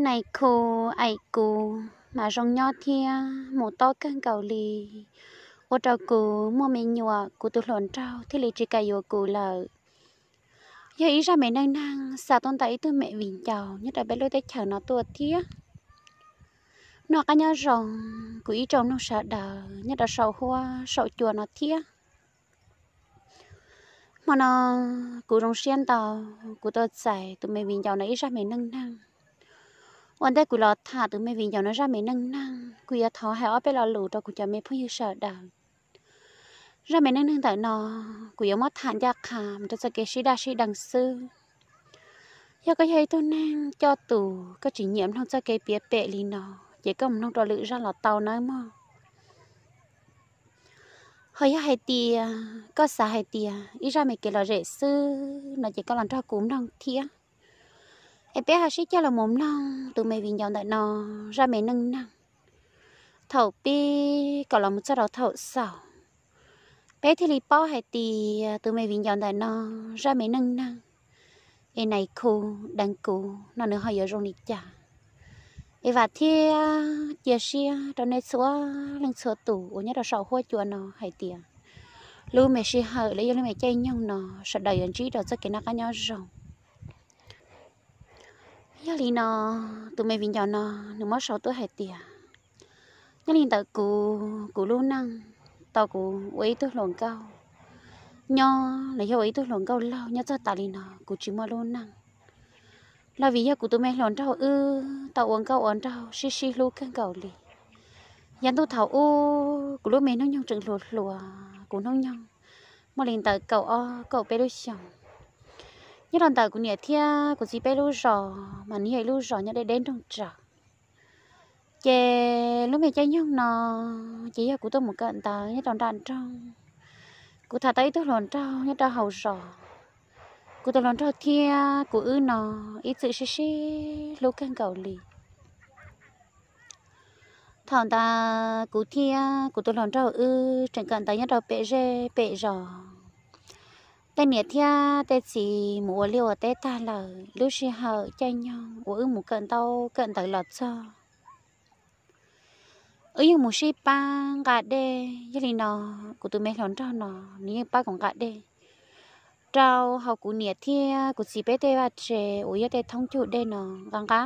Nais khu aim kuv mas zoo nyob thiab mus tob kawg nkaus li, ua rau kuv muaj me nyuam kuv tus hluas nraug thiaj li tsis kam yuav kuv lawm. Yog ib zaj me neej neeg xa tuaj ntawm ib tug me viv ncaus nyob rau peb lub teb chaws no tuaj thiab. Noj qab nyob zoo, kuv ib tsoom mloog sawv daws nyob rau saum huab saum cua no thiab. Hmo no kuv zoo siab ntau, kuv tau txais tus me viv ncaus no ib zaj me neej neeg. Ua ntej kuv los tham tus me viv ncaus no zaj me neej neeg, kuv yuav thov hais ob peb lo lus rau kuv cov me phooj ywg sawv daws. Zaj me neej neeg ntawm no kuv yuav muab tham ncaj qha mus rau txoj kev sib daj sib deev xwb. Yog koj yog ib tug neeg coj tus koj tsis nyiam mloog txoj kev piav pem li no, ces koj mus mloog rau lwm zaj los tau nawb mog. Ho yog hais tias koj xav hais tias ib zaj me kev lom zem xwb no ces koj los nrog kuv mloog thiab. Es peb ho sib cog los mus mloog tus me viv ncaus ntawm no zaj me neej neeg thaum pib kom los mus txog rau thaum xaus, peb thiaj li paub hais tias tus me viv ncaus ntawm no zaj me neej neeg es nais khu deev kuv no nws ho yuav zoo li cas. Es vam thiab cia siab rau nej txhua leej txhua tus uas nyob rau saum huab cua no hais tias lub me sij hawm los yog lub me caij nyoog no sawv daws yuav ntsib rau txoj kev noj qab nyob zoo. Yog li no, tus me viv ncaus no nws muab sau tuaj hais tias, nyob li ntawm kuv, kuv lub neej tau kuv ua ib tug hluas nkauj nyob los yog ua ib tug hluas nkauj laug nyob txog tas li no kuv tsis muaj lub neej los vim yog kuv tus me hluas nraug wb tau ua nkauj ua nraug sib sib hlub kawg nkaus li. Yav ntuj thaum ub kuv lub me hnub nyoog tseem hluas hluas, kuv hnub nyoog muaj li ntawm kaum ob kaum peb lub xyoos. Nyob rau ntawm kuv niam thiab kuv txiv peb lub zos mas nws yog ib lub zos nyob deb deb nroog tsaws. Ces lub me caij nyoog no ces yog kuv tuaj mus kawm ntawv nyob rau nram nroog, kuv tham tau ib tug hluas nraug nyob rau hauv zos. Kuv tus hluas nraug thiab kuv wb no ib txwm sib sib hlub kawg nkaus li. Thaum ntawd kuv thiab kuv tus hluas nraug wb tseem kawm ntawv nyob rau pem zej pem zos. Tej niam thiab tej txiv mus ua liaj ua teb tag lawm, lub sij hawm caij nyoog uas wb mus kawm ntaub kawm ntawv los txog, wb yeej mus sib pab nqa dej. Yog li no, kuv tus me hluas nraug no nws yeej pab kuv nqa dej rau hauv kuv niam thiab kuv txiv peb tej vaj tse uas yog tej thoob cug dej no, nqa nqa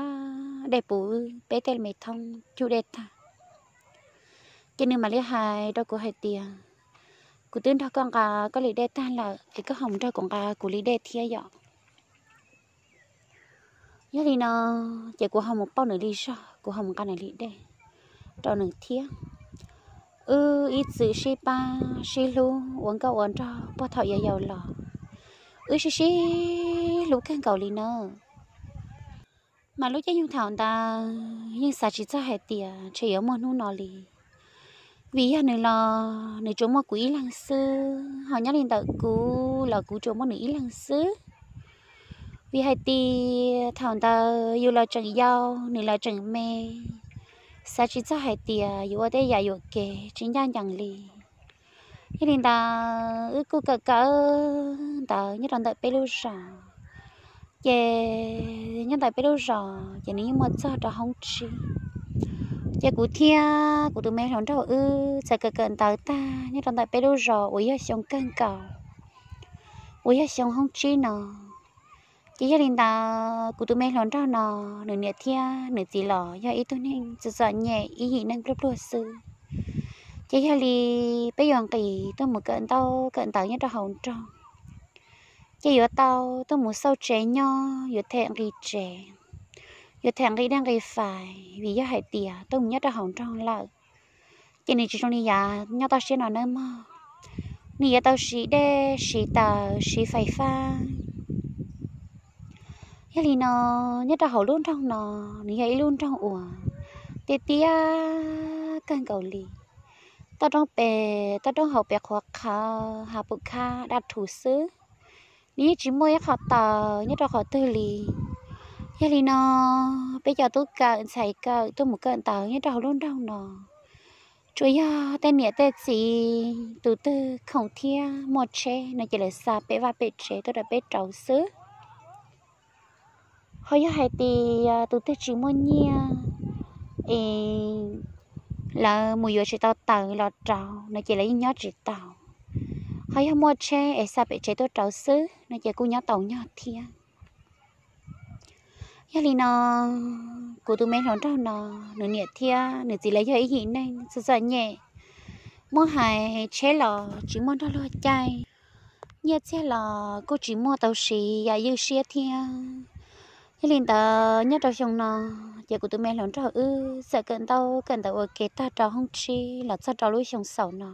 dej puv wb peb tej me thoob cug dej tag. Ces nws mam li hais rau kuv hais tias, kuv twb nrog koj nqa koj li dej tag lawm es koj ho mus nrog kuv nqa kuv li dej thiab yom. Yog li no, ces kuv ho mus pauj nws li zog, kuv ho mus nqa nws li dej rau nws thiab. Wb ib txwm sib pab sib hlub ua nkauj ua nraug puag thaum yau yau los, wb sib sib hlub kawg nkaus li na. Mas lub caij nyoog thaum ntawd yeej xav tsis txog hais tias ntshe yuav muaj hnub no li, vim yog nws los nws tsuas muaj kuv ib leeg xwb, ho nyob li ntawm kuv los kuv tsuas muaj nws ib leeg xwb. Vim hais tias thaum ntawd yus los tseem yau, nws los tseem me, xav tsis txog hais tias yuav ua tej yam yuam kev tsis ncaj ncees li. Yog li ntawd wb kuj kawm kawm ntawv nyob rau ntawm peb lub zos. Ces nyob ntawm peb lub zos ces nws yeej muaj txog rau hoob tsib. Ces kuv thiab kuv tus me hluas nraug wb txawm kawm kawm ntawv tag nyob rau ntawm peb lub zos uas yog xyoo kawg nkaus, uas yog xyoo hoob tsib no. Ces yog li ntawd kuv tus me hluas nraug no, nws niam thiab nws txiv los yog ib tug neeg txom txom nyem ib yim neeg pluag pluag xwb. Ces yog li peb yuav nqis tuaj mus kawm ntaub kawm ntawv nyob rau hauv nroog, ces yuav tau tuaj mus xauj tsev nyob, yuav them nqi tsev, yuav them nqi dej nqi fais, vim yog hais tias tuaj mus nyob rau hauv nroog lawm ces nws tsis zoo li yav nyob toj siab no nawb mog. Nws yuav tau siv dej siv taws siv fais fab. Yog li no, nyob rau hauv lub nroog no, nws yog ib lub nroog uas tiaj tiaj kawg nkaus li. Toj roob pem toj roob hauv pem qhuav qhawv, hav pum khab daj rhuv xwb, nws yeej tsis muaj ib qho taws nyob rau qhov twg li. Yog li no, peb cov tub kawm ntxhais kawm tuaj mus kawm ntawv nyob rau hauv lub nroog no, tsuas yog tej niam tej txiv tus twg khoom thiab muaj tsheb no ces lawv xa pem vaj pem tsev tuaj rau peb rauv xwb. Ho yog hais tias tus twg tsis muaj nyiaj es lawv mus yuav tsis tau taws los rau no ces lawv yeej nyob tsis tau. Ho yog muaj tsheb es xa pem tsev tuaj rau xwb no ces kuj nyob tau nyob thiab. Yog li no, kuv tus me hluas nraug no, nws niam thiab nws txiv lawv yog ib yim neeg txom txom nyem, muaj hais tsheb los tsis muaj nrog luag caij, nyiaj txiag los kuj tsis muaj tau siv yam ywj siab thiab. Yog li ntawd nyob rau xyoo no ces kuv tus me hluas nraug wb txawm kawm ntaub kawm ntawv ua ke tag rau hoob tsib los txog rau lub xyoo xaus no,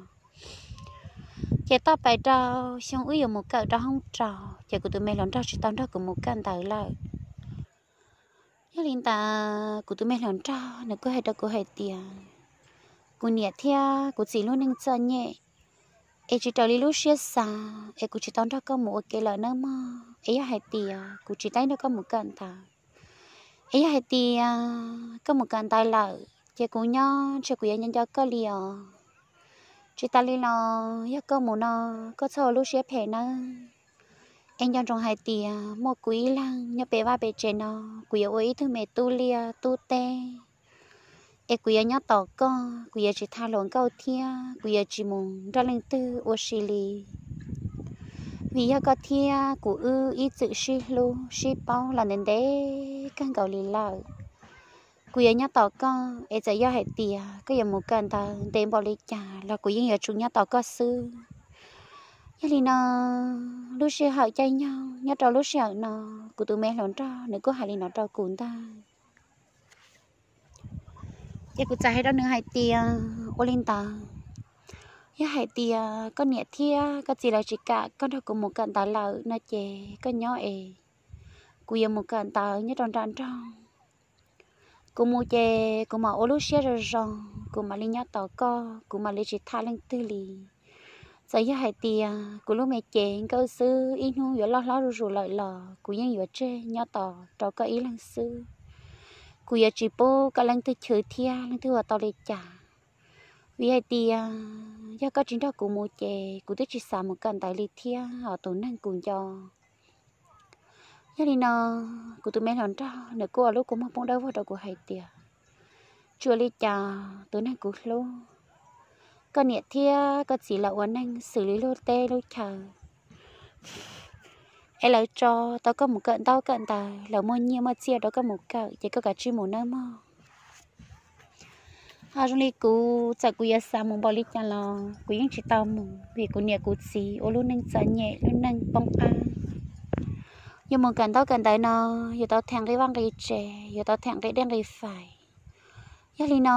ces toj pais rau xyoo wb yuav mus kawm rau hoob rau ces kuv tus me hluas nraug tsis tau nrog kuv mus kawm ntawv lawm. Yog li ntawd kuv tus me hluas nraug nws kuj hais rau kuv hais tias, kuv niam thiab kuv txiv lub neej txom nyem es tsis raws li lub siab xav es kuv tsis tau nrog koj mus ua ke lawm nawb mog. Es yog hais tias kuv tsis tau nrog koj mus kawm ntawv, es yog hais tias koj mus kawm ntawv lawm ces kuv nyob ntshe kuv yuav nco nco koj li os. Tsis tas li los yog koj mus no koj txhob ua lub siab phem nawb. Es nco ntsoov hais tias muaj kuv ib leeg nyob pem vaj pem tsev no, kuv yuav ua ib tug me tub liaj tub teb, es kuv yuav nyob tos koj, kuv yuav tsis tham hluas nkauj thiab kuv yuav tsis mus nrog leej twg ua si li. Vim yog koj thiab kuv wb ib txwm sib hlub sib paub los ntev ntev kawg nkaus li lawm. Kuv yuav nyob tos koj, es txawm yog hais tias koj yuav mus kawm ntawv ntev npaum li cas los kuv yeej yuav tsum nyob tos koj xwb. Yog li no, lub sij hawm caij nyoog nyob rau lub sij hawm no, kuv tus me hluas nraug nws kuj hais li no rau kuv ntag. Ces kuv txawm hais rau nws hais tias, ua li ntawd, yog hais tias koj niam thiab koj txiv lawv tsis kam koj nrog kuv mus kawm ntawv lawm no ces koj nyob es kuv yuav mus kawm ntawv nyob rau nram nroog. Kuv mus ces kuv mam ua lub siab zoo zoo, kuv mam li nyob tos koj, kuv mam li tsis tham leej twg li. Txawm yog hais tias kuv lub me cev nkawj xwb ib hnub yuav loj hlob zuj zus lawm los kuv yeej yuav tseg nyob tos rau koj ib leeg xwb. Kuv yuav tsis pub koj leej twg chwv thiab leej twg ua tau li cas. Vim hais tias yog koj tsis nrog kuv mus ces kuv twb tsis xav mus kawm ntawv li thiab os tus neeg kuv nco. Yog li no, kuv tus me hluas nraug nws kuj ua lub kua muag poob dawb vog rau kuv hais tias, tsuas li cas tus neeg kuv hlub, koj niam thiab koj txiv lawv ua neej xws li lub teb lub chaw, es lawv tso tau koj mus kawm ntaub kawm ntawv, lawv muaj nyiaj muaj txiaj rau koj mus kawm ces koj kav tsij mus nawb mog. Ho zoo li kuv, txawm kuv yuav xav mus npaum li cas los kuv yeej tsis tau mus, vim kuv niam kuv txiv ua lub neej txom nyem lub neej poob qab. Yuav mus kawm ntaub kawm ntawv no, yuav tau them nqi vaj nqi tsev, yuav tau them nqi dej nqi fais. Yog li no,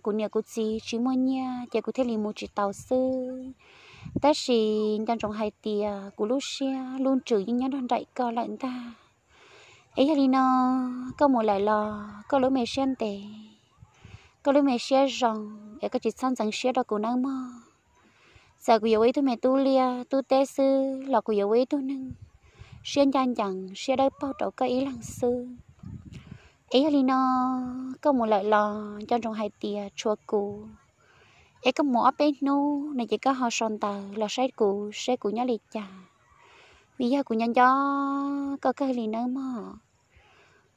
kuv niam kuv txiv tsis muaj nyiaj ces kuv thiaj li mus tsis tau xwb. Tab sis nco ntsoov hais tias kuv lub siab lub ntsws yeej nyob nrog nraim koj lawm ntag. Es yog li no, koj mus lawm los koj lub me siab ntev, koj lub me siab zoo, es koj tsis txhob ntxeev siab rau kuv nawb mog. Txawm kuv yuav ua ib tug me tub liaj tub teb xwb los kuv yuav ua ib tug neeg siab ncaj ncees siab dawb paug rau koj ib leeg xwb. Es yog li no, koj mus lawm los nco ntsoov hais tias tshuav kuv, es koj mus ob peb hnub no ces koj ho sau ntawv los saib kuv seb kuv nyob li cas, vim yog kuv nco nco koj kawg li nawb mog.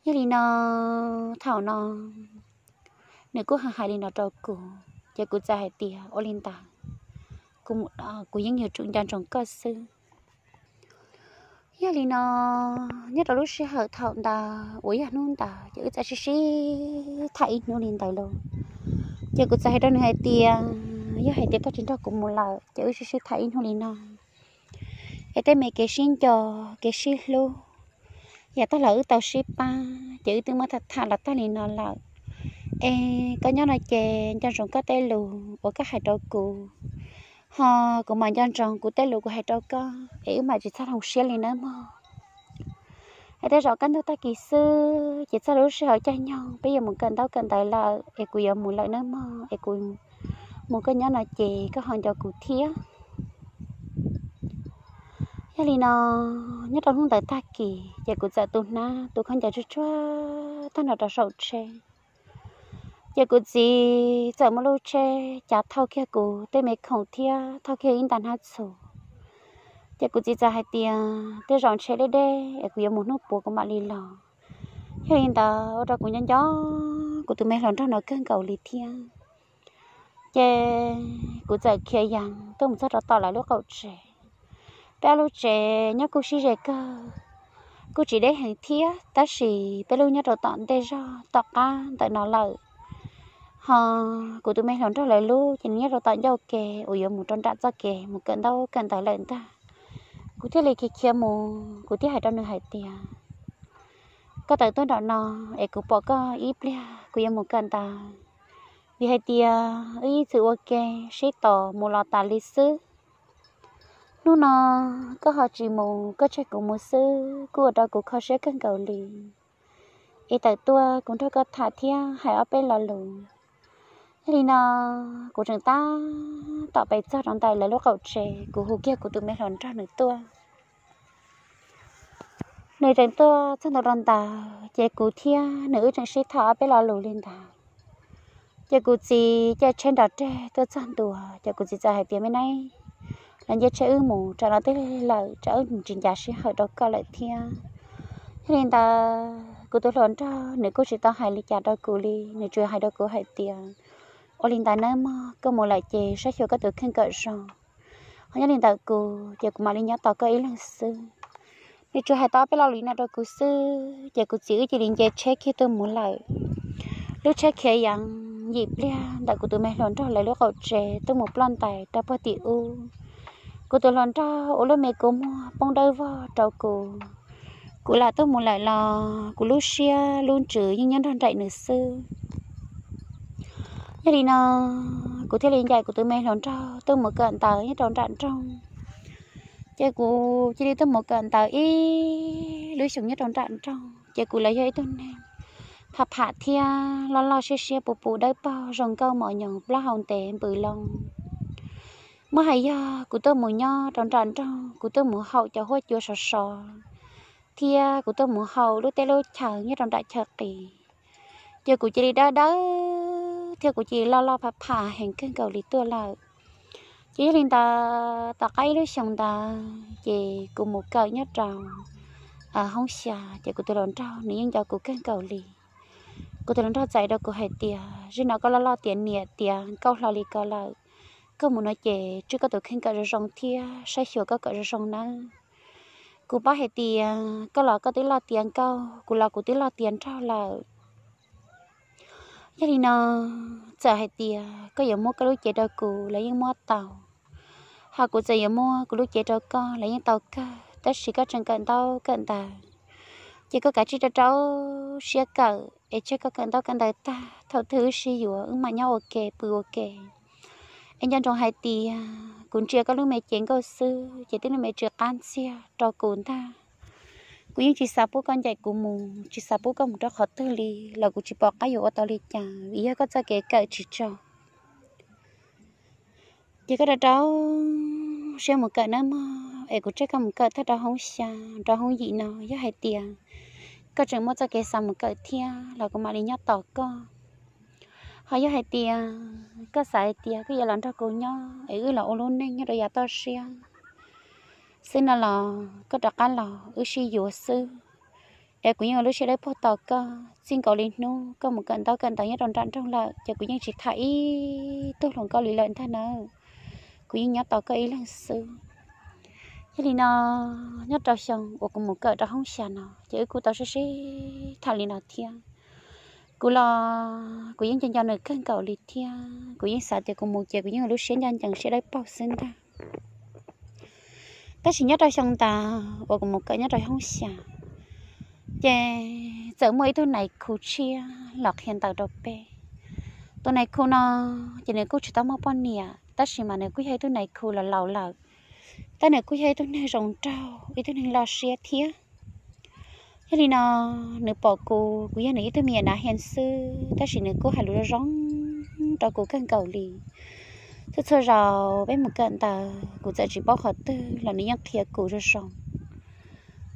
Yog li no, thaum no nws kuj hais li no rau kuv, ces kuv txawm hais tias ua li ntawd, kuv mus, kuv yeej yuav tsum nco ntsoov koj xwb. Yog li no, nyob rau lub sij hawm thaum ntawd uas yog hnub ntawd ces wb txawm sib sib tham ib hnub li ntawd lauj. Ces kuv txawm hais rau nws hais tias, yog hais tias koj tsis nrog kuv mus lawm ces wb sib sib tham ib hnub li no, es tej me kev sib nco, kev sib hlub, yav tag los wb tau sib pab ces wb twb muab tham tham los tag li no lawm. Es koj nyob no ces nco ntsoov koj tej lus uas koj hais rau kuv, ho kuv mam nco ntsoov kuv tej lus kuv hais rau koj, es wb mam tsis txhob hloov siab li nawb mog. Es tej zaum kaj ntug tag kis xwb ces txog lub sij hawm caij nyoog peb yuav mus kawm ntaub kawm ntawv lawm es kuv yuav mus lawm nawb mog, es kuv mus koj nyob no ces koj ho nco kuv thiab. Yog li no, nyob rau hnub ntawd tag kis ces kuv txawm tu hnab tu khaub ncaws tsuag tsuag tag nrho rau saum tsheb. Ces kuv txiv txawm muaj lub tsheb cav thauj kiag kuv tej me khoom thiab thauj kiag ib nta hnab txhuv. Ces kuv txiv txawm hais tias tej zaum ntshe deb deb es kuv yuav mus hnub puav kuv mam li los. Yog li ntawd ua rau kuv nco nco kuv tus me hluas nraug no kawg nkaus li thiab. Ces kuv txawm khiav yees tuaj mus txog rau tom lawv lub qaum tsev. Peb ob lub tsev nyob kuj sib ze kawg, kuj tsis deb heev thiab, tab sis peb lub nyob rau tom ntej zog tom qab ntawm no lawm. Ho kuv tus me hluas nraug lawv lub ces nws nyob rau tom ncauj ke uas yuav mus rau nram txoj kev mus kawm ntaub kawm ntawv lawm ntag. Kuv thiaj li khiav khiav mus, kuv thiaj hais rau nws hais tias, koj tawm tuaj nram no es kuv pom koj ib pliag kuv yuav mus kawm ntawv, vim hais tias wb ib txwm ua ke sib tos mus los tas li xwb. Hnub no koj ho tsis mus, koj tseg kuv mus xwb, kuj ua rau kuv kho siab kawg nkaus li. Es tawm tuaj kuv nrog koj tham thiab hais ob peb lo lus. Yog li no kuv tseem tab tom pes txog rau ntawm lawv lub qaum tsev, kuv hu kiag kuv tus me hluas nraug nws tuaj. Nws tseem tuaj txog ntua rau ntawd ces kuv thiab nws wb tseem sib tham ob peb lo lus li ntawd. Ces kuv txiv caij tsheb nrov reg tuaj txog ntua, ces kuv txiv txawm hais tias, me neb, los nce tsheb wb mus, tsam no twb lig lawm, tsam wb tsis ncav sij hawm rau koj lawm thiab. Yog li ntawd kuv tus hluas nraug nws kuj tsis tau hais li cas rau kuv li, nws tsuas hais rau kuv hais tias, ua li ntawd nawb mog, koj mus lawm ces saib xyuas koj tus kheej kom zoo. Ho yog li ntawd kuv ces kuv mam li nyob tos koj ib leeg xwb. Nws tsuas hais tau ob peb lo lus no rau kuv xwb ces kuv txiv wb cia li nce tsheb kiag tuaj mus lawm. Lub tsheb khiav yees yim pliag ntawm kuv tus me hluas nraug lawv lub qaum tsev tuaj mus ploj ntais rau puag tim ub. Kuv tus hluas nraug ua lub me kua muag poob dawb vog rau kuv. Kuv lam tuaj mus lawm los kuv lub siab lub ntsws yeej nyob nrog nraim nws xwb. Yog li no kuv thiaj li ncaim kuv tus me hluas nraug tuaj mus kawm ntawv nyob rau nram nroog. Ces kuv cia li tuaj mus kawm ntawv ib lub xyoos nyob rau nram nroog, ces kuv los yog ib tug neeg pham pham thiab loj loj siab siab pus pus dawb paug zoo nkauj mos nyoos plaub hau ntev npws loo. Muab hais yog kuv tuaj mus nyob rau nram nroog, kuv tuaj mus haum cov huab cua sov sov, thiab kuv tuaj mus haum lub teb lub chaw nyob rau nram chaw qis, ces kuv cia li dawb dawb thiab kuv cia li loj loj pham pham heev kawg nkaus li tuaj lawm. Ces yog li ntawd tom qab ib lub xyoos ntawd ces kuv mus kawm nyob rau hoob xya, ces kuv tus hluas nraug nws yeej nco kuv kawg nkaus li. Kuv tus hluas nraug txais rau kuv hais tias, zim no koj loj loj tiav niam tiav nkauj hlo li ko lawm, koj mus no ces tswj koj tus kheej kom zoo zoo thiab saib xyuas koj kom zoo zoo nawb. Kuv paub hais tias koj los koj twb loj tiav nkauj, kuv los kuv twb loj tiav nraug lawm. Yog li no, txawm hais tias koj yuav muab koj lub cev rau kuv los yeej muab tau, ho kuv txawm yuav muab kuv lub cev rau koj los yeej tau kawg, tab sis koj tseem kawm ntaub kawm ntawv, ces koj kav tsij rau rau siab kawm es tseg koj kawm ntaub kawm ntawv tag, thaum twg wb sib yuav wb mam nyob ua ke pw ua ke. Es nco ntsoov hais tias kuv ntsia koj lub me cev nkauj xwb ces twb lub me tsw qab ntxiag rau kuv ntag. Kuv yeej tsis xav pub koj ncaim kuv mus, tsis xav pub koj mus rau qhov twg li, los kuv tsis pom qab yuav ua tau li cas vim yog koj txoj kev kawm tsis tso. Ces koj rau rau siab mus kawm nawb mog, es kuv tseg koj mus kawm tag rau hoob xya, rau hoob yim no. Yog hais tias koj tseem muaj txoj kev xav mus kawm thiab los kuv mam li nyob tos koj. Ho yog hais tias koj xav hais tias koj yuav los nrog kuv nyob es wb los ua lub neej nyob rau yav toj siab xwb no los koj rov qab los wb sib yuav xwb. Es kuv yeej ua lub siab dawb paug tos koj, txij nkaus li hnub koj mus kawm ntaub kawm ntawv nyob rau nram nroog lawm ces kuv yeej tsis tham ib tug hluas nkauj li lawm ntag nawb. Kuv yeej nyob tos koj ib leeg xwb. Yog li no, nyob rau xyoo uas kuv mus kawm rau hoob xya no ces wb kuj tau sib sib tham li no thiab. Kuv los kuv yeej nco nco nws kawg nkaus li thiab kuv yeej xav tias kuv mus ces kuv yeej ua lub siab ncaj ncees siab dawb paug xwb ntag. Tab sis nyob rau xyoo ntawd uas kuv mus kawm nyob rau hoob xya, ces txawm muaj ib tug nais khu tshiab los qhia ntawv rau peb. Tus nais khu no ces nws kuj tsis tau muaj poj niam tab sis mas nws kuj yog ib tug nais khu los laus lawm, tab nws kuj yog ib tug neeg zoo nraug ib tug neeg loj siab thiab. Yog li no, nws pom kuv, kuv yog nws ib tug me nyuam nav hia xwb tab sis nws kuj hais lus zoo zoo rau kuv kawg nkaus li. Txhua txhua zaus peb mus kawm ntawv kuv txawm tsis paub qhov twg los nws yeej qhia kuv zoo zoo.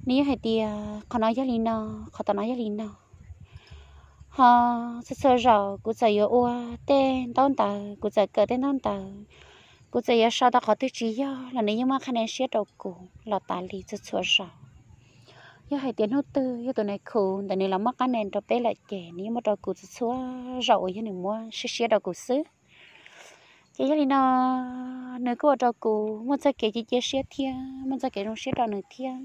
Nws yeej hais tias qhov no yog li no, qhov tom no yog li no. Ho txhua txhua zaus kuv txawm yuav ua tej ntaub ntawv, kuv txawm kawm tej ntaub ntawv, kuv txawm yuav sau tau qhov twg tsis yog los nws yeej muaj qhab ne siab rau kuv los tas li txhua txhua zaus. yog hais tias hnub twg yog tus nais khu ntawd nws los muab qab ne rau peb lawm ces nws yeej muab rau kuv txhua txhua zaus uas yog nws muab siab siab rau kuv xwb. Ces yog li no nws kuj ua rau kuv muaj txoj kev cia cia siab thiab muaj txoj kev zoo siab rau nws thiab.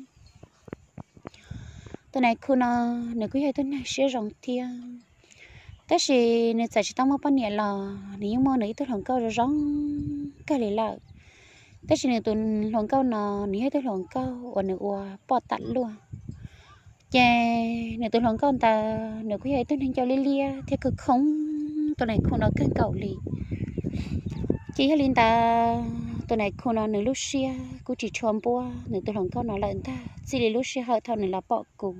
Tus nais khu no nws kuj yog ib tug neeg siab zoo thiab, tab sis nws txawm tsis tau muaj poj niam los nws yeej muaj nws ib tug hluas nkauj zoo zoo kawg li lawm. Tab sis nws tus hluas nkauj no nws yog ib tug hluas nkauj uas nws ua poj tam luaj. Ces nws tus hluas nkauj ntawd nws kuj yog ib tug neeg ncauj liab liab thiab khoo khoo tus nais khu no kawg nkaus li. Ces yog li ntawd tus nais khu no nws lub siab kuj tsis tshua npuab nws tus hluas nkauj no lawm ntag, txij li lub sij hawm thaum nws los pom kuv.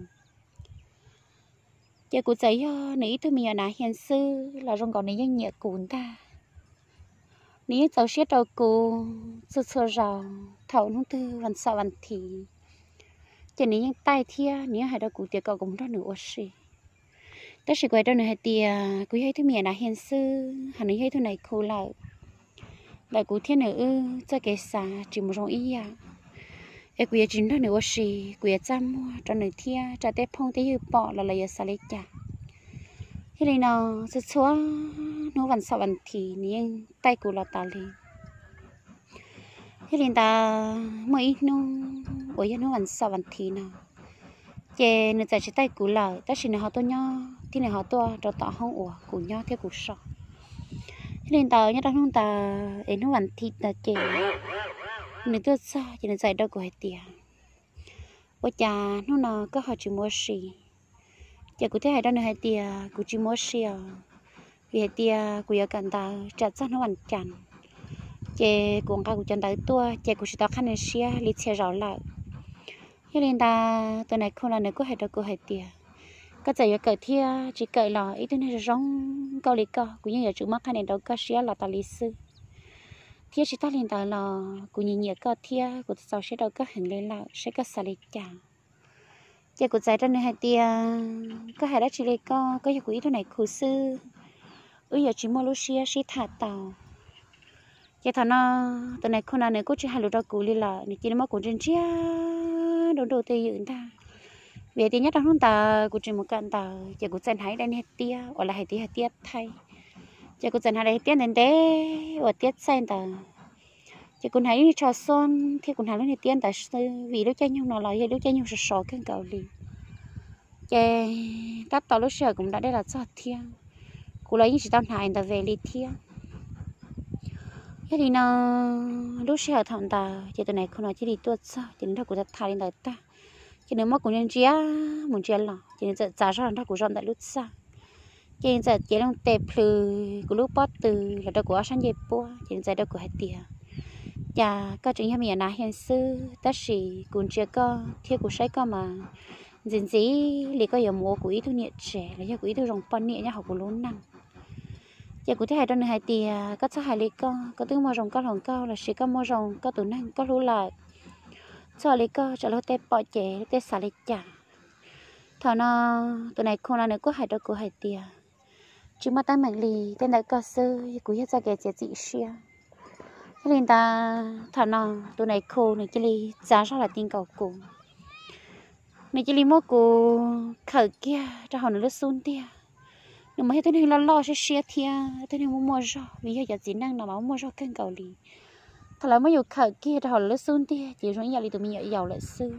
Ces kuv txawm yog nws ib tug me nyuam nav hias xwb los zoo nkaus nws yeej nyiam kuv ntag. Nws yeej txaus siab rau kuv txhua txhua zaus thaum hnub twg vas xaum vas thiv, ces nws yeej taij thiab nws yeej hais rau kuv tias kom kuv mus nrog nws ua si. Tab sis kuv hais rau nws hais tias kuv yog ib tug me nyuam nav hias xwb, hos nws yog ib tug nais khu lawm. Ntawm kuv thiab nws wb txoj kev xav tsis mus zoo ib yam, es kuv yuav tsis nrog nws ua si, kuv yuav txaj muag rau nws thiab rau tej phooj tej ywg pom los lawv yuav xav li cas. Yog li no txhua txhua hnub vas xaum vas thiv nws yeej taij kuv los tas li. Yog li ntawd muaj ib hnub uas yog hnub vas xaum vas thiv no, ces nws txawm tsis taij kuv lawm, tab sis nws ho tuaj nyob thiab nws ho tuaj rau tom hoob uas kuv nyob thiab kuv so. Yog li ntawd nyob rau hnub ntawd es hnub vas thiv ntawd ces nws tuaj txog ces nws txawm hais rau kuv hais tias, ua cas hnub no koj ho tsis mus ua si? Ces kuv thiaj hais rau nws hais tias kuv tsis mus ua si os, vim hais tias kuv yuav kawm ntawv tsam txog hnub vas cas, ces kuv nqa kuv cov ntawv tuaj ces kuv tsis tau qhab nws siab li txhia zaus lawm. Yog li ntawd tus nais khu no nws kuj hais rau kuv hais tias, koj txawm yuav kawm thiab tsis kawm los ib tug neeg zoo zoo nkauj li koj kuv yeej yuav tsum muab qhab nws rau koj siab los tas li xwb. Thiab tsis tag li ntawd los kuv nyiam nyiam koj thiab kuv txaus siab rau koj heev li lawm, saib koj xav li cas. Ces kuv txawm hais rau nws hais tias, koj hais dab tsi li koj, koj yog kuv ib tug nais khu xwb, wb yuav tsis muaj lub siab sib tham tau. Ces thaum no tus nais khu no nws kuj tsis hais lus rau kuv li lawm, nws cia li muab kuv ntsia ntsia nruj nruj twj ywm ntag. Vim tias nyob rau hnub ntawd kuv tsis mus kawm ntawv ces kuv txawm hnav ib daim niag tiab uas lawv hais tias yog tiab thaij. Ces kuv txawm hnav daim tiab ntev ntev uas tiab txaij ntawd. Ces kuv hnav ib niag tsho xoob thiab kuv hnav lub niag tiab ntawd xwb, vim lub caij nyoog no los yog lub caij nyoog sov sov kawg nkaus li. Ces tab tom lub sij hawm kuv mus da dej los txog thiab, kuv los yeej tsis tau hnav ntawd ve li thiab. Yog li no, lub sij hawm thaum ntawd ces tus nais khu no cia li tuaj txog ces nws nrog kuv tham li ntawd tag, ces nws muab kuv ntsia mus ntsia los ces nws txawm txav zog los nrog kuv zaum ntawm lub txaj. Ces nws txawm cev loo tes plhws kuv lub pob tw los rau kuv ob sab ncej puab ces nws txawm hais rau kuv hais tias, cas koj tseem yog me nyuam nav hias xwb tab sis kuv ntsia koj thiab kuv saib koj mas ntxim ntxim li koj yuav mus ua kuv ib tug niam tsev los yog kuv ib tug zoo poj niam nyob hauv kuv lub neej. Ces kuv thiaj hais rau nws hais tias, koj txhob hais li koj, koj twb muaj zoo koj hluas nkauj los sis koj muaj zoo koj tus neeg koj hlub lawm. Txhob hais li koj tsam luag tej pom ces luag tej xav li cas. Thaum no tus nais khu no nws kuj hais rau kuv hais tias, tsis muaj teeb meem li, tej ntawm koj xwb, kuv yog txoj kev txiav txim siab. Yog li ntawd thaum no tus nais khu nws cia li txav zog los ti nkaus kuv. Nws cia li muab kuv khawm kiag rau hauv nws lub xub ntiag. Nws mas yog tug neeg loj loj siab siab thiab tug neeg muaj muaj zog, vim yog cov txiv neej no mas muaj muaj zog kawg nkaus li. Thaum lawv muab yus khawm kiag rau hauv lawv lub xub ntiag ces zoo ib yam li tus me nyuam yaus lawm xwb.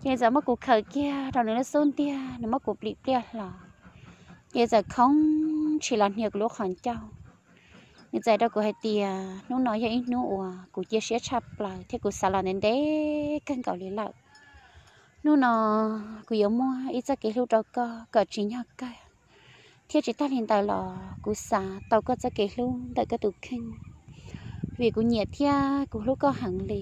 Ces nws txawm muab kuv khawm kiag rau nws lub xub ntiag, nws muab kuv plim pliaj hlo. Ces txawm khoov ntshis los hnia kuv lub qhov ncauj. Nws txawm hais rau kuv hais tias hnub no yog ib hnub uas kuv cia siab tshaj plaws thiab kuv xav los ntev ntev kawg nkaus li lawm. Hnub no kuv yuav muab ib txoj kev hlub rau koj kom tsim nyog kawg, thiab tsis tag li ntawd los kuv xav tau koj txoj kev hlub ntawm koj tus kheej, vim kuv nyiam thiab kuv hlub koj heev li.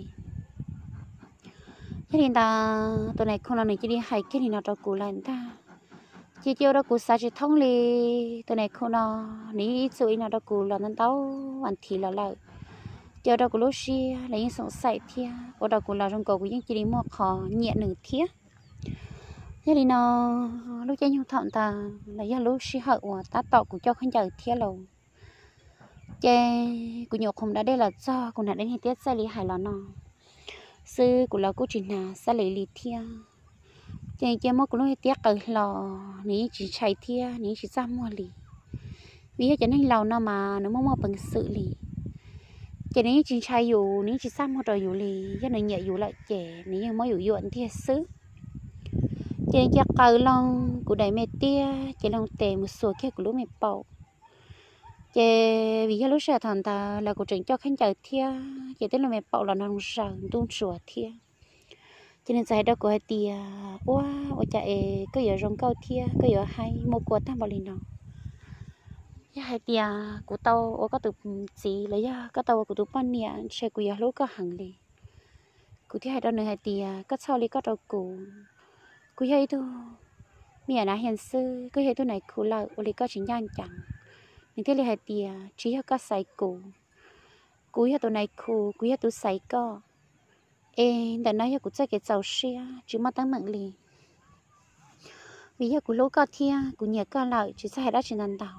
Yog li ntawd tus nais khu no nws cia li hais kiag li no rau kuv lawm ntag. Ces cia ua rau kuv xav tsis thoob li. Tus nais khu no nws yeej ib txwm li no rau kuv los ntau ntau as thiv los lawm. Ces ua rau kuv lub siab los yeej xoom xaim thiab ua rau kuv los zoo nkaus kuv yeej cia li muaj qhov nyiam nws thiab. Yog li no, lub caij nyoog thaum ntawd los yog lub sij hawm uas tab tom kuv coj khaub ncaws thiab lauj. Ces kuv nyuam qhuav da dej los txog, kuv hnav dej niag tiab txaij li hais los no xwb, kuv los kuj tsis hnav xab li li thiab. Ces nws cia muab kuv lub me tiab qaws hlo, nws yeej tsis ntshai thiab nws yeej tsis txaj muag li. Vim yog cov neeg laus no mas nws muaj muaj peev xwm li. Ces nws yeej tsis ntshai yus, nws yeej tsis txaj muag rau yus li. Yog nws nyiam yus lawm ces nws yeej muab yus yuam ntiag xwb. Ces nws cia qaws loo kuv daim me tiab, ces loo tes mus xuas kiag kuv lub me paum. Ces vim yog lub sij hawm thaum ntawd los kuv tseem coj khaub ncaws thiab, ces tej lub me paum los nroo zaws ntuj ntsuav thiab. Ces nws txawm hais rau kuv hais tias, Ua, ua cas es koj yuav zoo nkauj thiab koj yuav haib muaj kua tag npaum li no? Yog hais tias kuv tau ua koj tus txiv los yog koj tau ua kuv tus poj niam, ntshe kuv yuav hlub koj heev li. Kuv thiaj hais rau nws hais tias, Koj txhob ua li koj rau kuv. Kuv yog ib tug me nyuam nav hias xwb, koj yog ib tug nais khu lawm, ua li koj tsis ncaj ncees. Nws thiaj li hais tias, Tsis yog koj xaiv kuv, kuv yog tus nais khu, kuv yog tus xaiv koj. Es ntawm no yog kuv txoj kev txaus siab tsis muaj teeb meem li. Vim yog kuv hlub koj thiab kuv nyiam koj lawm, tsis txhob hais dab tsi ntau ntau.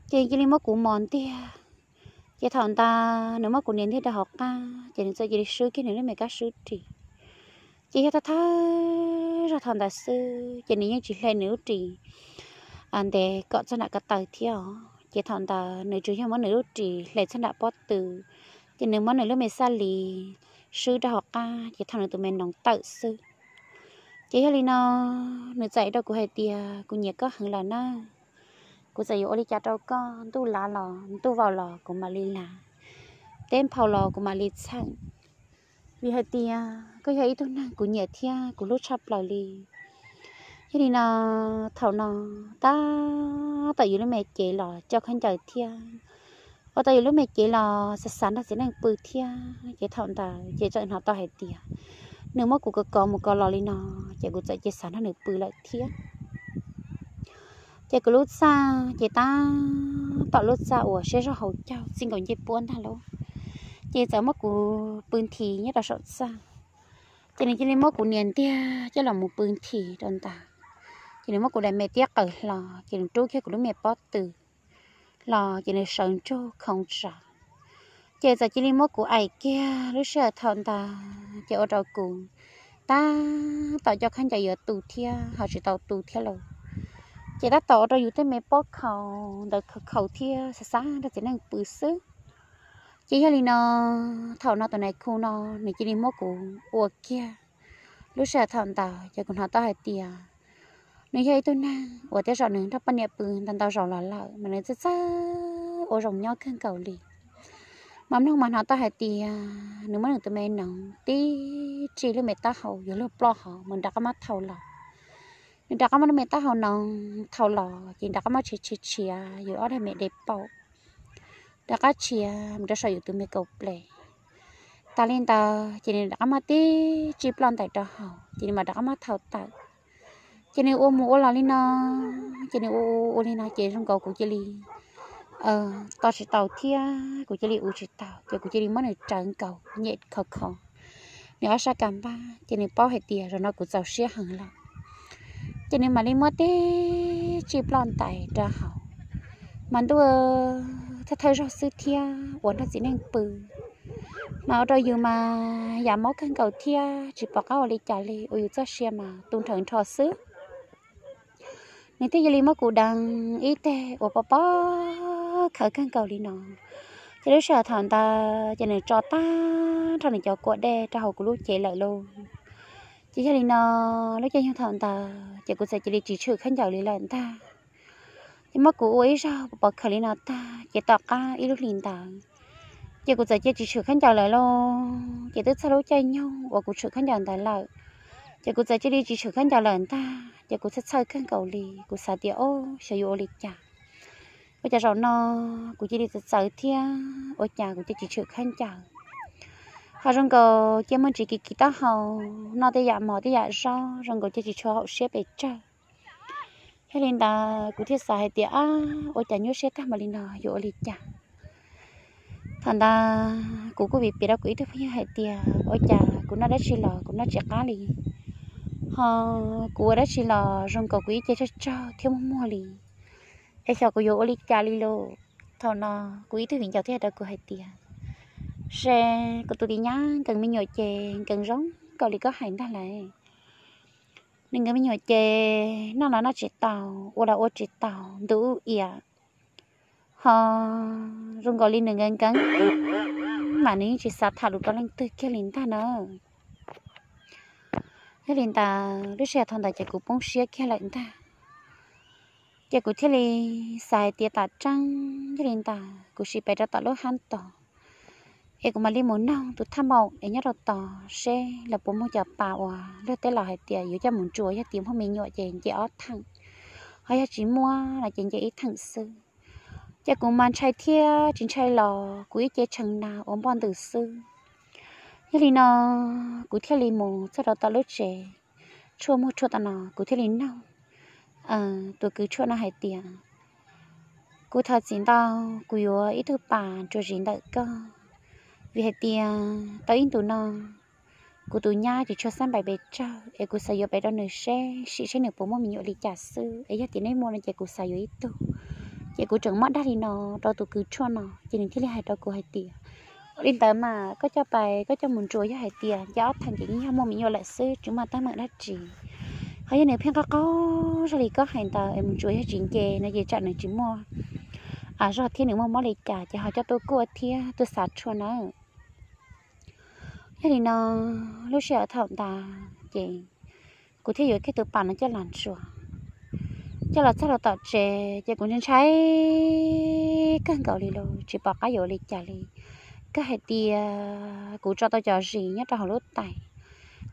Ces cia li muab kuv mos ntiag. Ces thaum ntawd nws muab kuv nias ntiag rau hauv qab, ces nws txawm cia li swb kiag nws lub me kab swb ris. Ces yog thawj thawj zaug thaum ntawd xwb ces nws yeej tsis hle nws lub ris ntev kom txog nram ko taw thiab os. Ces thaum ntawd nws tsuas yog muab nws lub ris hle txog nram pob tw, ces nws muab nws lub me xab lis swb rau hauv qab, ces thauj nws tus me noov tawm xwb. Ces yog li no, nws txawm hais rau kuv hais tias, Kuv nyiam koj heev lawm na, kuv txawm yuav ua li cas rau koj, ntuj lav los ntuj vau los kuv mam li lav, teb nphau los kuv mam li txheem. Vim hais tias koj yog ib tug neeg kuv nyiam thiab kuv hlub tshaj plaws li. Yog li no, thaum no tab tom yuav lub me cev los coj khaub ncaws thiab, ua tau yuav lub me cev los xav xav nrog txiv neej pw thiab. Ces thaum ntawd ces txawm hnov tau hais tias nws muab kuv kov kov mus kov los li no, ces kuv txawm cia xav nrog nws pw lawm thiab. Ces kuv lub txaj ces tab tom lub txaj uas siab zog haus caug txij nkaus ncej puab ntag lauj. Ces txawm muab kuv pw nthi nyob rau saum txaj. Ces nws cia li muab kuv nias ntiag coj los mus pw nthi rau ntawd. Ces nws muab kuv daim me tiab qaws hlo, ces nws rub kiag kuv lub me pob tw los, ces nws sawv ntsug khoov tsav. Ces txawm cia li muab kuv aim kiag lub sij hawm thaum ntawd, ces ua rau kuv tab tom coj khaub ncaws yuav tu thiab ho tsis tau tu thiab lauj. Ces tab tom ua rau yus tej me pob khaus ntawd khaus thiab xav xav nrog txiv neej pw xwb. Ces yog li no, thaum no tus nais khu no nws cia li muab kuv ua kiag. Lub sij hawm thaum ntawd ces kuv hnov tau hais tias nws yog ib tug neeg uas tej zaum nws nrog poj niam pw ntau ntau zaus los lawm mas nws txawj txawj ua zoo nyob kawg nkaus li. Mas mloog mas hnov tau hais tias nws muab nws tus me noov tib tsi lub me taub hau yuav luag ploj hov mas nws rov qab muab thau los. Nws rov qab muab lub me taub hau noov thau los ces nws rov qab muab tshiav tshiav tshiav yus ob daim me de paum, rov qab tshiav mus rau saum yus tus me kaum ples. Tas li ntawd ces nws rov qab muab tib tsi ploj ntais rau hauv ces nws mam rov qab muab thau tawm. Ces nws ua mus ua los li no, ces nws ua ua li no ces zoo nkaus kuv cia li to tsis tau thiab kuv cia li ua tsis tau, ces kuv cia li muab nws rawv nkaus nyem khov khov nws ob sab kas npab, ces nws paub hais tias zaum no kuv txaus siab heev lawm. Ces nws mam li muab tib tsi ploj ntais rau hauv. Mas ntuj, thawj thawj zaug xwb thiab uas nrog txiv neej pw, mas ua rau yus mas yam mob kawg nkaus thiab tsis pom qab ua li cas li, ua yus txoj sia mas tu nrhawv nrho xwb. Nws thiaj cia li muab kuv deev ib teg uas pob pob khawv kawg nkaus li no. Ces lub sij hawm thaum ntawd ces nws tso tag nrho nws cov kua dej rau hauv kuv lub cev lawm lauj. Ces yog li no, lub caij nyoog thaum ntawd ces kuv txawm cia li tsis tshwm khaub ncaws li lawm ntag. Ces muab kuv ua ib zaug pov khawm li no tag ces tom qab ib lub hlis ntawd ces kuv txawm cia tsis tshwm khaub ncaws lawm lauj. Ces twb txog lub caij nyoog uas kuv tshwm khaub ncaws ntawd lawm, ces kuv txawm cia li tsis tshwm khaub ncaws lawm ntag. Ces kuv txhawj txhawj kawg nkaus li, kuv xav tias, Ob, xyov yuav ua li cas, ua cas zaum no kuv cia li txawv txawv thiab ua cas kuv cia tsis tshwm khaub ncaws. Ho zoo nkaus cia muaj ntsis kiv kiv taub hau, noj tej yam mov tej yam zaub zoo nkaus cia tsis tshua haum siab pes tsawg. Yog li ntawd kuv thiaj xav hais tias, Ab, ua cas nyuaj siab tag npaum li no, yuav ua li cas? Thaum ntawd kuv kuj piav piav rau kuv ib tug phooj ywg hais tias, Ua cas kuv noj dab tsi los kuv noj tsis qab li, ho kuv ua dab tsi los zoo nkaus kuv ib ce tsawg tsawg thiab muag muag li, es xyov kuv yuav ua li cas li lauj. Thaum no kuv ib tug viv ncaus thiaj hais rau kuv hais tias, Se kuv tus tiv nyab nkees me nyuam ces nkees zoo nkaus li koj hais ntag lauj. Nws nkawd me nyuam ces noj los noj tsis tau, ua los ua tsis tau, ntuj ub iam, ho zoo nkaus li nws nkees nkees, mas nws yeej tsis xav tham lus rau leej twg kiag li ntag na. Yog li ntawd lub sij hawm thaum ntawd ces kuv poob siab kiag lawm ntag. Ces kuv thiaj li xav hais tias tam tseeb yog li ntawd kuv sim pem rau tom lub hab tod, es kuv mam li mus noog tus thaj maum es nyob rau tod seb lawv puas muaj cov pas uas luag tej laus hais tias yuav coj mus ntsuas yog tias muaj me nyuam ces nce ob theem, ho yog tsis muaj no ces nce ib theem xwb. Ces kuv mas ntshai thiab tsis ntshai los kuv ib ce tshee na ua npoj ntws xwb. Yog li no kuv thiaj li mus txog rau tom lub tsev tshuaj muag tshuaj tau no, kuv thiaj li noog tus kws tshuaj no hais tias, kuv thov txim ntau, kuv yuav ib tug pas ntsuas zis ntawm koj, vim hais tias tau ib ntus no kuv tus nyab ces tshuav xab npais pes tsawg es kuv xav yuav pem rau nws seb sim seb nws puas muaj me nyuam li cas xwb, es yog tias neb muaj no ces kuv xav yuav ib tug. Ces kuv tseem muab dag li no rau tus kws tshuaj no ces nws thiaj li hais rau kuv hais tias, ua li ntawd mas koj coj pais koj coj mus ntsuas yog hais tias nce ob theem ces yeej yog muaj me nyuam lawm xwb, tsis muaj teeb meem dab tsi. Ho yog nws pheej qaug qaug zog li koj hais ntawd es mus ntsuas yog tsis nce no ces tsam nws tsis muaj zog thiab nws muaj mob li cas ces ho coj tuaj kuaj thiab tuaj xav tshuaj nawb. Yog li no lub sij hawm thaum ntawd ces kuv thiaj yuav kiag tus pas no coj los ntsuas. Coj los txog rau tom tsev ces kuv ntshai ntshai kawg nkaus li los tsis pom qab yuav ua li cas li. Koj hais tias kuv tso tau cov zis nyob rau hauv lub tais,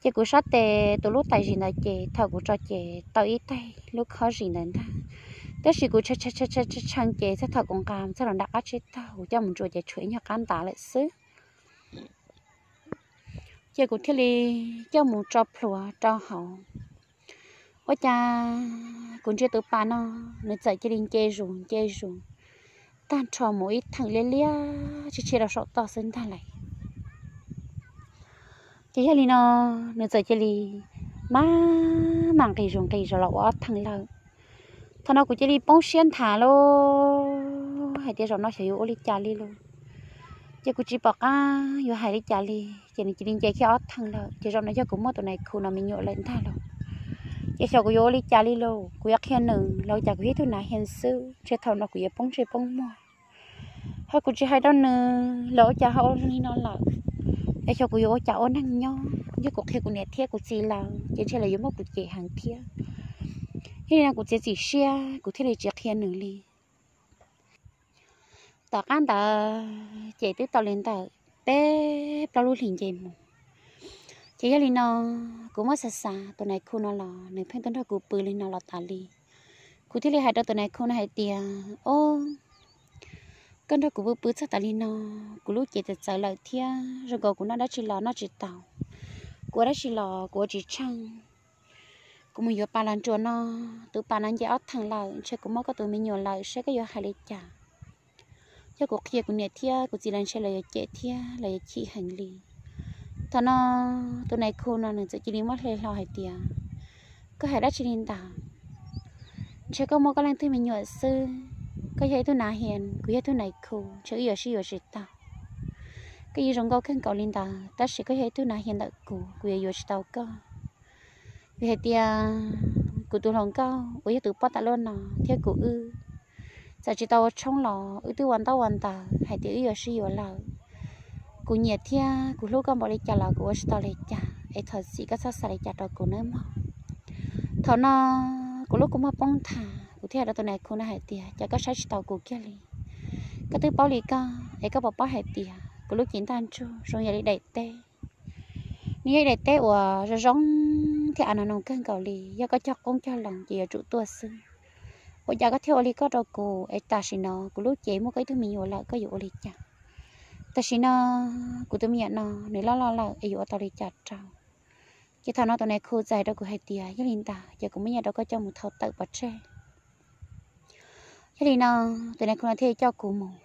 ces kuv sab tes tus lub tais zis ntawd ces thaum kuv tso ces tau ib taig lub khob zis ntawd ntag, tab sis kuv tshee tshee ces txog thaum kuv nqa txog rau nram qab tsib taug kuv coj mus ntsuas ces tshuav ib nyuag qab ntav lawm xwb. Ces kuv thiaj li coj mus tso plhuav rau hauv. Ua cas kuv ntsia tus pas no nws txawm cia li nce zus nce zus tag nrho mus ib theem liab liab tsis tshia rau saum toj xwb ntag lawm. Ces yog li no nws txawm cia li maj mam nqis zus nqis zus los ua ob theem lawm. Thaum no kuv cia li poob siab nthav lauj, hais tias zaum no xyov yuav ua li cas li lauj. Ces kuv tsis pom qab yuav hais li cas li, ces nws cia li nce kiag ob theem lawm ces zaum no yog kuv muaj tus nais khu no me nyuam lawm ntag lauj. Ces xyov kuv yuav ua li cas li lauj, kuv yuav qhia nws los cas kuv yog ib tug nav hias xwb, ntshe thaum no kuv yuav poob ntsej poob muag. Ho kuv tsis hais rau nws los ua cas ho ua li no lawm, es xyov kuv yuav ua cas ua neeg nyob. Yog kuv qhia kuv niam thiab kuv txiv lawm ces ntshe lawv yuav muab kuv cem heev thiab. Yog li no kuv txiav txim siab kuv thiaj li tsis qhia nws li. Tom qab ntawd ces twb tau li ntawm peb plaub lub hlis nce mus. Ces yog li no kuv muab xav xav tus nais khu no los nws pheej tuaj nrog kuv pw li no los tas li. Kuv thiaj li hais rau tus nais khu no hais tias, o, koj nrog kuv pw pw txog tas li no, kuv lub cev txawv txawv lawm thiab zoo nkaus kuv noj dab tsi los noj tsis tau, kuv ua dab tsi los kuv ua tsis tsheej. Kuv mus yuav pas los ntsuas no, tus pas no nce ob theem lawm, ntshe kuv muaj koj tus me nyuam lawm, seb koj yuav hais li cas. Yog kuv qhia kuv niam thiab kuv txiv lawv ntshe lawv yuav cem thiab lawv yuav chim heev li. Thaum no tus nais khu no nws txawm cia li muab hle hlo hais tias, koj hais dab tsi li ntawd? Ntshe koj muaj koj leej twg me nyuam xwb, koj yog ib tug nav hias, kuv yog ib tug nais khu, ntshe wb yuav sib yuav tsis tau. Koj yeej zoo nkauj kawg nkaus li ntawd tab sis koj yog ib tug nav hias ntawm kuv, kuv yuav yuav tsis tau koj. Vim hais tias kuv tus hluas nkauj uas yog tus poj tam luaj no thiab kuv wb txawm tsis tau ua tshoob los wb twb ua ntaub ua ntawv hais tias wb yuav sib yuav lawm. Kuv nyiam thiab kuv hlub koj npaum li cas los kuv ua tsis tau li cas, es thov txim koj txhob xav li cas rau kuv nawb mog. Thaum no kuv lub kua muag poob nthav, kuv thiaj hais rau tus nais khu no hais tias, cas koj saib tsis taus kuv kiag li? Koj twb paub li koj es koj puas paub hais tias kuv lub cev ntaj ntsug zoo yam li daim teb. Nws yog ib daim teb uas zoo zoo thiab av no noo kawg nkaus li, yog koj cog qoob cog loo ces yuav tsum tuaj xwb. Ua cas koj thiaj ua li koj rau kuv es tam sim no kuv lub cev muaj koj ib tug me nyuam lawm koj yuav ua li cas? Tam sim no kuv tus me nyuam no nws loj loj lawm es yuav ua tau li cas rau? Ces thaum no tus nais khu txawm hais rau kuv hais tias, yog li ntawd ces kuv muab nyiaj rau koj coj mus thau tawm pov tseg. Yog li no tus nais khu no thiaj coj kuv mus,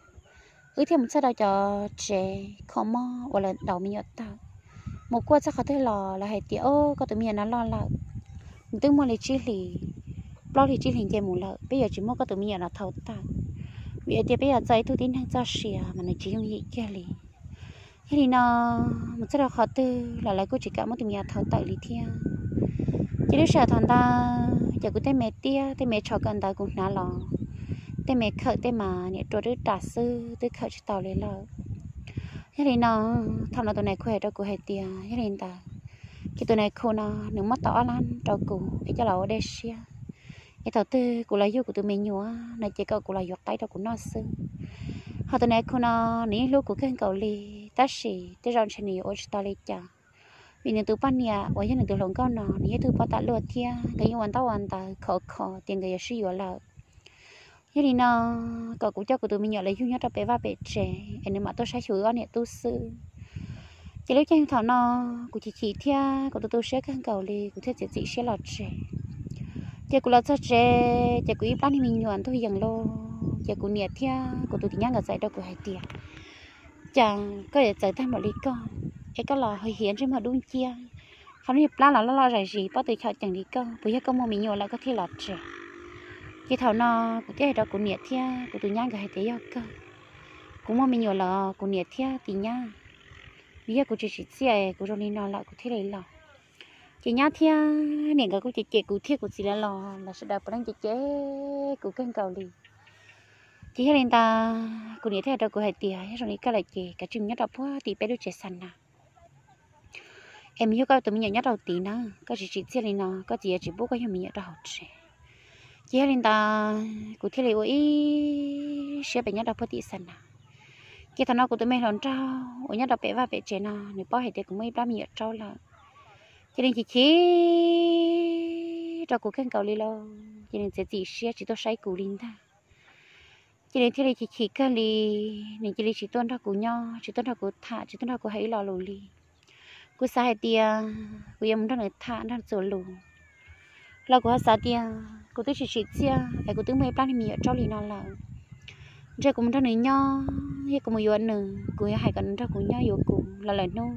wb thiaj mus txog rau cov tsev kho mob uas lawv daus me nyuam tawm. Mus kuaj txog qhov twg los lawv hais tias, o, koj tus me nyuam no loj lawm, nws twb muaj li tsib hlis, plaub hlis tsib hlis nce mus lawm, peb yuav tsis muab koj tus me nyuam no thau tawm, vim hais tias peb yuav txo ib tug tib neeg txoj sia mas nws tsis yooj yim kiag li. Yog li no mus txog rau qhov twg los lawv kuj tsis kam muab tus me nyuam thau tawm li thiab. Ces lub sij hawm thaum ntawd ces kuv tej me tiab tej me tsho kawm ntawv kuv hnav los, tej me khawm tej mas niam rua twb ras xwb twb khawm tsis tau li lawm. Yog li no, thaum no tus nais khu hais rau kuv hais tias yog li ntawd, ces tus nais khu no nws muab tau ob lab rau kuv es coj los ua dej siab, es thaum twg kuv los yug kuv tus me nyuam no ces kom kuv los yuav qaib rau kuv noj xwb. Ho tus nais khu no nws yeej hlub kuv kawg nkaus li, tab sis tej zaum ntshe nws yuav ua tsis tau li cas, vim nws tus poj niam uas yog nws tus hluas nkauj no nws yog tug poj tam luaj thiab nkawd yeej ua ntaub ua ntawv khov kho tias nkawd yuav sib yuav lawm. Yog li no, kom kuv coj kuv tus me nyuam los yug nyob rau pem vaj pem tsev es nws mam tuaj saib xyuas wb ob niam tub xwb. Ces lub caij thaum no kuv chim chim thiab kuv tu tu siab kawg nkaus li, kuv thiaj txiav txim siab los tsev. Ces kuv los txog tsev ces kuv ib plab niag me nyuam ntug yees lauj, ces kuv niam thiab kuv tus tij nyab nkawd txawm rau kuv hais tias, cas koj yuav txawv tag npaum li koj, es koj los hiav ntsej muag dub nciab, qhov niag plab los loj loj zais zis pob tw chom cees li koj, puas yog koj muaj me nyuam lawm koj thiaj los tsev? Ces thaum no kuv thiaj hais rau kuv niam thiab kuv tus nyab nkawd hais tias yog kawg, kuv muaj me nyuam lawm kuv niam thiab tij nyab, vim yog kuv tsis tsim txiaj kuv zoo li no lawm kuv thiaj li los. Ces nyab thiab niam nkawd kuj cem cem kuv thiab kuv txiv lawv los lawv sawv daws puav leej cem cem kuv kawg nkaus li. Ces yog li ntawd kuv niam thiaj hais rau kuv hais tias yog zoo li koj lawm ces kav tsij mus nyob rau puag tim peb lub tsev xa nas es mus yug koj tus me nyuam nyob rau tid na, koj tsis tsim txiaj li no koj txiv yuav tsis pub koj yug me nyuam rau hauv tsev. Ces yog li ntawd kuv thiaj li ua ib siab pem nyob rau puag tim xa nas. Ces thaum no kuv tus me hluas nraug uas nyob rau pem vaj pem tsev no nws paub hais tias kuv muaj ib plab me nyuam raub lawm, ces nws chim chim rau kuv kawg nkaus li lauj, ces nws txiav txim siab tsis tuaj saib kuv li ntag. Ces nws thiaj li chim chim kawg li, nws cia li tsis tuaj nrog kuv nyob, tsis tuaj nrog kuv tham, tsis tuaj nrog kuv hais ib lo lus li. Kuv xav hais tias kuv yuav mus nrog nws tham nrog txuas lus los kuv ho xav tias kuv twb tsis tsim txiaj es kuv twb muaj ib plab niag me nyuam raub li no lawm, ntshe kuv mus nrog nws nyob, yog kuv mus yuav nws kuv yuav hais kom nws nrog kuv nyob yuav kuv los lawm hnub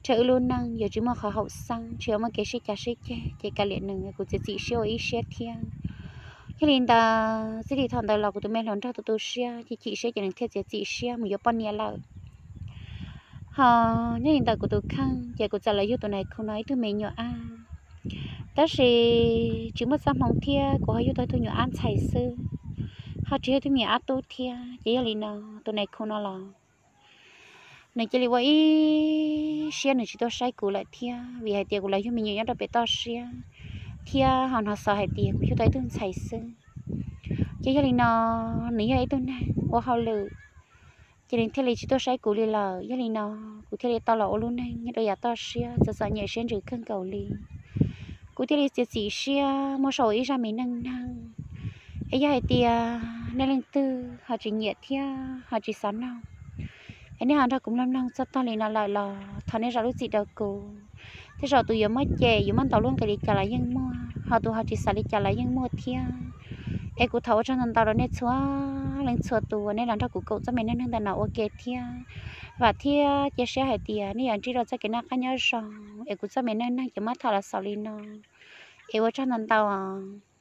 ntshe wb lub neej yuav tsis muaj qhov haum xeeb, tsis yog muaj kev sib cav sib ceg, ces kav liam nws, kuv txiav txim siab ua ib siab thiab. Yog li ntawd txij li thaum ntawd los kuv tus me hluas nraug tu tu siab chim chim siab ces nws thiaj txiav txim siab mus yuav poj niam lawm. Ho nyob li ntawm kuv tus kheej ces kuv txawm los yug tus nais khu no ib tug me nyuam ab, tab sis tsis muaj txoj hmoo thiab kuv ho yug tau ib tug nyuam ab ntxhais xwb, ho tsis yog ib tug me nyuam ab tub thiab. Ces yog li no, tus nais khu no los nws cia li ua ib siab nws tsis tuaj saib kuv lawm thiab, vim hais tias kuv los yug me nyuam nyob rau pem toj siab thiab ho hnov xov hais tias kuv yug tau ib tug ntxhais xwb. Ces yog li no, nws yog ib tug neeg ua hauj lwm, ces nws thiaj li tsis tuaj saib kuv li lawm. Yog li no, kuv thiaj li tau los ua lub neej nyob rau yav toj siab txom txom nyem siab ntsws kawg nkaus li. Kuv thiaj li txiav txim siab muab sau ua ib zaj me neej neeg. Es yog hais tias nej leej twg ho tsis nyiam thiab ho tsis xav mloog, es nej ho nrog kuv mloog mloog txog tog li no lawm los thov nej zam lub txim rau kuv. Tej zaum tus yuav muab cem yuav muab ntaus lub nqi li cas los yeej muaj, ho tus ho tsis xav li cas los yeej muaj thiab. Es kuv thov ua tsaug ntau ntau rau nej txhua leej txhua tus uas nej los nrog kuv koom txoj me neej neeg ntawm no ua ke thiab. Vam thiab cia siab hais tias nej yuav ntsib rau txoj kev noj qab nyob zoo, es kuv txoj me neej neeg ces muab tham los xaus li no, es ua tsaug ntau ntau os.